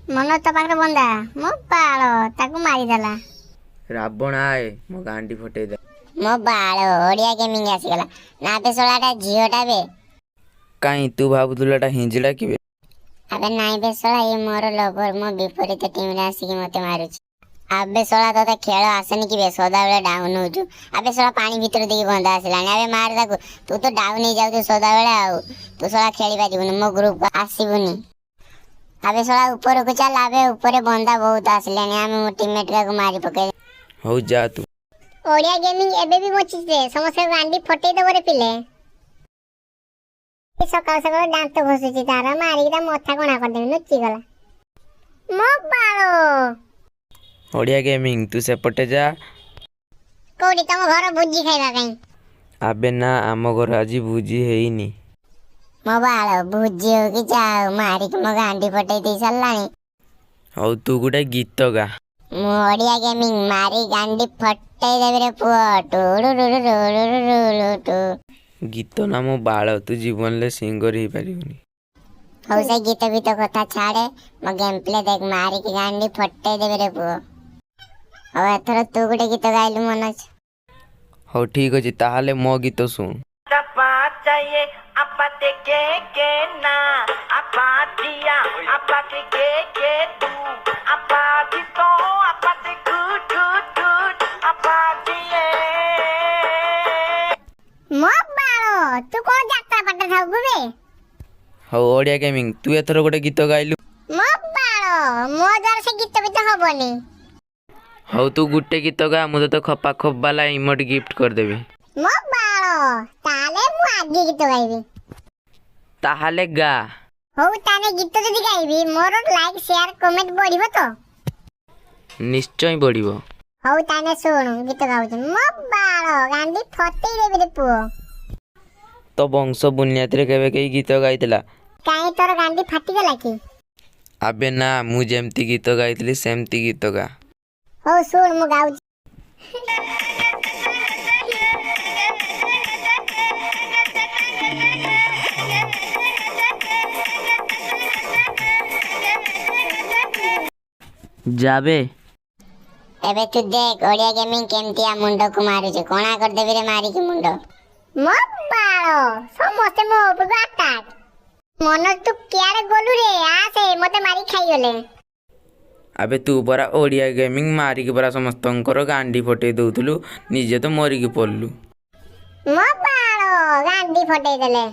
ମନୋଜ, ତୋ ପାଖରେ ବନ୍ଦା। ମୋ ବାଳ, ତାକୁ ମାରିଦେଲା। ରାବଣ ଆଏ, ମୋ ଗାଣ୍ଡି ଫଟେଇ ଦେ। ମୋ ବାଳ, ଓଡ଼ିଆ ଗେମିଂ ଆସିଗଲା ନା ବେ? ଶଳାଟା ଝିଅଟା ବେ। କାଇଁ, ତୁ ଭାବୁଥିଲୁ ଏଟା ହିଞ୍ଜିଡ଼ା କି ବେ? ଆବେ ନାଇଁ ବେ ଶଳା, ଇଏ ମୋର ଲଭର ମୋ ବିପରୀତ ଟିମରେ ଆସିକି ମତେ ମାରୁଛି। ଆବେ ଶଳା, ତୋତେ ଖେଳ ଆସେନି କି ବେ? ସଦାବେଳେ ଡାଉନ ହଉଛୁ। ଆବେ ଶଳା, ପାଣି ଭିତରେ ଦେଇକି ବନ୍ଦା ଆସିଲାଣି। ଆବେ ମାର ତାକୁ। ତୁ ତ ଡାଉନ ହେଇଯାଉଛୁ ସଦାବେଳେ, ଆଉ ତୁ ଶଳା ଖେଳି ପାରିବୁନି, ମୋ ଗ୍ରୁପ ଆସିବୁନି। ଆବେ ଶଳା, ଉପରକୁ ଚାଲ। ଆବେ ଉପରେ ବନ୍ଦା ବହୁତ ଆସିଲେଣି, ଆମେ ମୋ ଟିମମେଟ୍ କାକୁ ମାରି ପକେଇ। ହଉ ଯା ତୁ। ଓଡ଼ିଆ ଗେମିଂ ଏବେ ବି ବଞ୍ଚିଛି ରେ, ସମସ୍ତେ ଗାଣ୍ଡି ଫଟେଇ ଦବ ରେ ପିଲେ। ଏ ସକାଳୁ ସକାଳୁ ଦାନ୍ତ ଘଷୁଛି ତାର, ମାରିକି ତା ମଥା କଣା କରିଦେବି। ଲୁଚିଗଲା ମୋ ବାଳ। ଓଡ଼ିଆ ଗେମିଂ, ତୁ ସେପଟେ ଯା। କୋଉଠି? ତମ ଘର ଭୋଜି ଖାଇବା ପାଇଁ? ଆବେ ନା, ଆମ ଘର ଆଜି ଭୋଜି ହେଇନି। ମୋ ବାଳ, ଭୋଜି ହଉ କି ଯାଉ, ମାରିକି ମୋ ଗାଣ୍ଡି ଫଟେଇ ଦେଇ ସାରିଲାଣି। ହଉ, ତୁ ଗୋଟେ ଗୀତ ଗା। ମୁଁ ଓଡ଼ିଆ ଗେମିଂ, ମାରି ଗାଣ୍ଡି ଫଟେଇ ଦେବି ରେ ପୁଅ। ଟୁଡୁ ଟୁ। ଗୀତ ନା ମୋ ବାଳ, ତୁ ଜୀବନରେ ସିଙ୍ଗର ହେଇପାରିବୁନି। ହଉ, ସେ ଗୀତ ଫିତ କଥା ଛାଡେ, ମୋ ଗେମ୍ ପ୍ଲେ ଦେଖ, ମାରିକି ଗାଣ୍ଡି ଫଟେଇ ଦେବି ରେ ପୁଅ। ହଉ, ଏଥର ତୁ ଗୋଟେ ଗୀତ ଗାଇଲୁ ମନୋଜ। ହଉ, ଠିକ ଅଛି, ତାହେଲେ ମୋ ଗୀତ ଶୁଣ। चाहिए आपा के के ना आपा दिया आपा के के के तू आपा तो आपा टू टू टू आपा दिए। ମୋ ବାଳ, ତୁ କଣ ଯାତ୍ରା ପାଟ ଥାଉ ବେ? ହଉ ଓଡ଼ିଆ ଗେମିଂ, ତୁ ଏଥର ଗୋଟେ ଗୀତ ଗାଇଲୁ। ମୋ ବାଳ, ମୋ ଦ୍ୱାରା ସେ ଗୀତ ଫିତ ହବନି। ହଉ, ତୁ ଗୋଟେ ଗୀତ ଗା, ମୁଁ ତୋତେ ଖପା ଖପ ବାଲା ଇମୋଟ ଗିଫ୍ଟ କରିଦେବି। ମୋ ବାଳ, ତାହେଲେ ମୁଁ ଆଗେ ଗୀତ ଗାଇବି। ତାହେଲେ ଗା। ହଉ, ତାହେଲେ ଗୀତ ଯଦି ଗାଇବି, ମୋର ଲାଇକ୍, ସେୟାର, କମେଣ୍ଟ ବଢିବ ତ? ନିଶ୍ଚୟ ବଢିବ। ହଉ, ତାହେଲେ ଶୁଣୁ, ଗୀତ ଗାଉଛି। ମୋ ବାଳ, ଗାଣ୍ଡି ଫଟେଇ ଦେବି ରେ ପୁଅ। ତୋ ବଂଶ ବୁନିୟାଦିରେ କେବେ କେହି ଗୀତ ଗାଇଥିଲା? କାହିଁ, ତୋର ଗାଣ୍ଡି ଫାଟିଗଲା କି? ଆବେ ନା, ମୁଁ ଯେମିତି ଗୀତ ଗାଇଥିଲି ସେମିତି ଗୀତ ଗା। ହଉ ଶୁଣ, ମୁଁ ଗାଉଛି। ଯାବେ। ଏବେ ତୁ ଦେଖ ଓଡ଼ିଆ ଗେମିଂ କେମିତିଆ ମୁଣ୍ଡକୁ ମାରୁଛି, କଣା କରିଦେବି ରେ ମାରିକି ମୁଣ୍ଡ। ମୋ ବାଳ, ସମସ୍ତେ ମୋ ଉପରକୁ ଆଟାକ୍। ମନୋଜ, ତୁ କିଆଡ଼େ ଗଲୁ ରେ? ଆସେ, ମତେ ମାରି ଖାଇଗଲେ। ଆବେ ତୁ ପରା ଓଡ଼ିଆ ଗେମିଂ, ମାରିକି ପରା ସମସ୍ତଙ୍କର ଗାଣ୍ଡି ଫଟେଇ ଦଉଥିଲୁ, ନିଜେ ତ ମରିକି ପଡ଼ିଲୁ। ମୋ ବାଳ, ଗାଣ୍ଡି ଫଟେଇ ଦେଲେ।